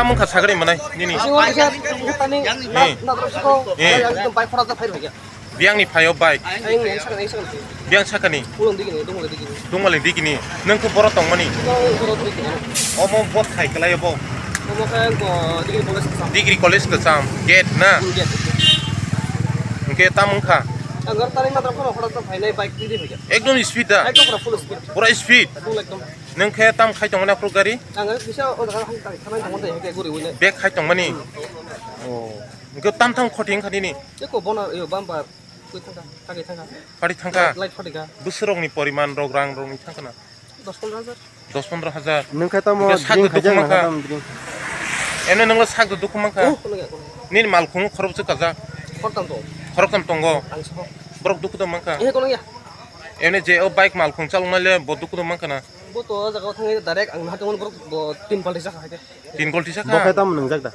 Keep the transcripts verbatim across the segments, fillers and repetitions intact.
Mungkha sagri manai nini. Sing wari sa tani. Eh. Na na siko. Eh. Yang itu pai khora ta phai rokya. Biang ni phayo bike. Yang yang sa yang sa. Biang sakani. Ulung dikini, dungule dikini. Dungule dikini. Nung khe boro tongmani. Ko boro dikini. Omo bot khai kelai bo. Omo khe ko degree college kesam. Degree college kesam. Gate na. Gate. Hingke tam wngkha. Ang gar tani matra khora khora ta phai nai bike tidi phai. Ekdom speed da. Ekdom pura full speed. Pura speed. Full ekdom. Nung khe tam khai tongmani aphuru gari? Ang kisa o jaga hang tari thanai tongmani hingke guri wine. Bag khai tongmani. Oh. Hingke tam tam khoti wngkha nini. Eko bona yo bumper. Koi thangka, thangka, thangka. Pari thangka. Light, light phatika. Bwswrokni poriman rok rang rokni thangkana? Dos pondro hajar. Dos pondro hajar. Nung khe tamo Hingke sak drink do khajak dukhu na mankha. Khe tamo drink. Ene nungla sak do dukhu mankha. Oh, kono ya, kono ya. Nini malkhung khoroksa kajak. Khoroktham to. Khoroktham tongo. Ang sabo. Borok dukhu do mankha. Eh, kono ya. Ene je o bike malkhung chaloknai le bo dukhu do mankha na. Bo to o jaga o thangwi direct ang naharkhe mani borok bo tin palti chakha hai khe. Tin golti sakha? Bo khe tamo nungjak da?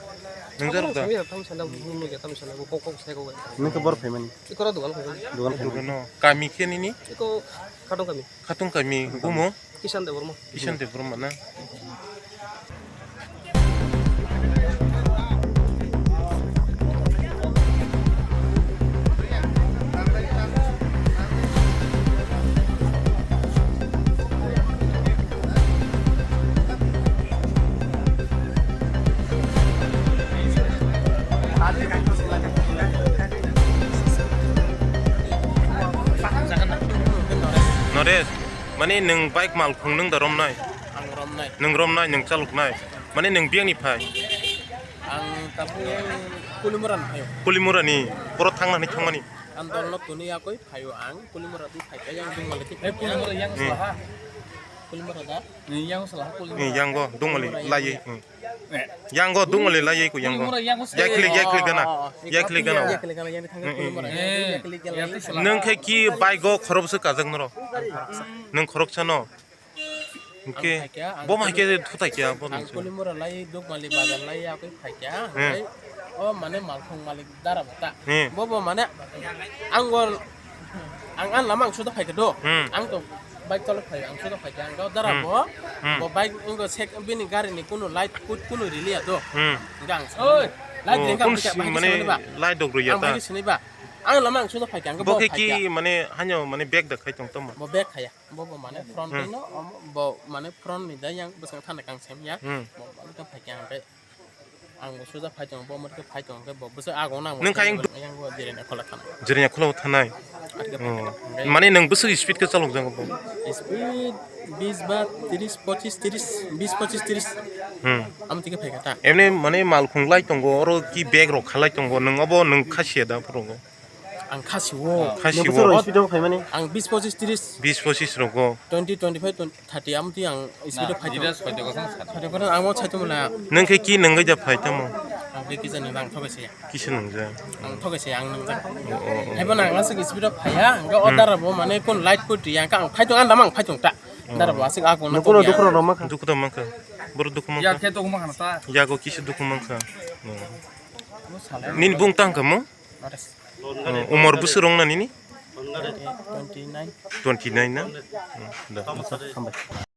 Nungjak da? Tamo sana, tamo sana, bo kok kok sai kok. Nung khe bor phaimani? Ikora dogan phaimani. Dogan phaimani. Dogano. Kami khe nini? Iko Khatong kami. Khatong kami. Bumo? Kisan Debbarma. Kisan Debbarma na? Noresh, mani nwng bike malkhung nwng da romnai? Ang romnai. Nwng romnai, nwng chaloknai. Mani nwng biyangni phai? Ang tabuk Kulimura ni phaio. Kulimura ni, boro thangna ni thangmani? Ang dolno tuni yakoi phaio ang, Kulimura di phaikha yang Dungmali di phaikha. Kulimura yang Hmm. Salaha. Kulimura da? Ni yang salaha Kulimura. Ni yango Dungmali Kulimura laiye. yang. Hmm. Eh. Yango Dungmali laiye ko yango. Kulimura yang Yaklik, yaklik gana. Oh, oh, oh. Yaklik gana. Yaklik gana yang thangka Hmm, hmm, Kulimura. hmm. Eh. Yaklik gana yang Yaklik thangka. Nwng khe ki bike o khoroksa kajak noro? Ang khoroksa. Nwng khoroksa no? Ang Hingke, phaikha, ang bo mai khe thutai kya, bo ang nungse. Kulimura lai, Dukmali bazar lai, yakoi phaikha, Hmm. hingke, o mane malkhung malik dara bata. Hmm. Bo bo mane, ang gol, ang, ang lama ang suda phaikha do. Hmm. Ang to bike tolo phai, ang suda phaikha, ang gol dara Hmm. bo, Hmm. bo bike wngko sek, bini gari ni kunu light, kut, kunu rili ya do. Hmm. Hingke ang Oi. Light Oh, ringka kun phaikha, si-, bike mane sini ba. Light dok rwi ya Ang ta. Bike sini ba. Ang lama ang suda phaikha, ang Bo bo khe phaikha. Ki mane hanyo mane bag da khai tong tamo? Bo bag khaya. Bo bo mane front Hmm. no, bo mane front ni da yang bwskango thani kang sem ya. Hmm. Bo bo ta phai kang khe. Ang bo suja phai tong, bo mot khe phai tong khe bo bwsa ago nang. Nung kha yang yang bo jere ne khola khan. Jere ne khola thanai. Ar khe Oh. phai kang khe. Mane nung bwswk speed khe chalok jang bo? Speed bis ba tris pochis tris, bis pochis tris. Hmm. Am tike phai kha ta. Emne mane malkhung lai tongo, oro ki bag rok khalai tongo, nung obo nung khasia da phuru. Ang khasi o. Khasi Nung o. Bwswk rok speed o phaimani? Ang bis pochis tris. Bis pochis rogo. Twenty, twenty five, twenty, thirty amtwi ang speed o phai tongo. Phai tongo, ang o chai tongmani. Nung khe ki nungwi da phai tamo? Ang khe kisa nung ang thokai se. Kisa nung ja. Ang thokai se ang nung ja. O, o, o. Haibo nang aswk speed o phaiya, ang khe o Hmm. dara bo mane kon light koi twi ang khe ang phai tong ang dama ang phai tong ta. O. Dara bo aswk a kon Nung kono dukhu rok ma kha? Dukhu da ma kha. Boro dukhu ma kha. Ya khe tong ma kha na ta. Yago kisa dukhu ma kha. O. Nini bung tang kha mo? Naresh. Oh, umor bwswk rwng na nini? Twenty nine. Twenty nine na? Hmm, da. Hambai.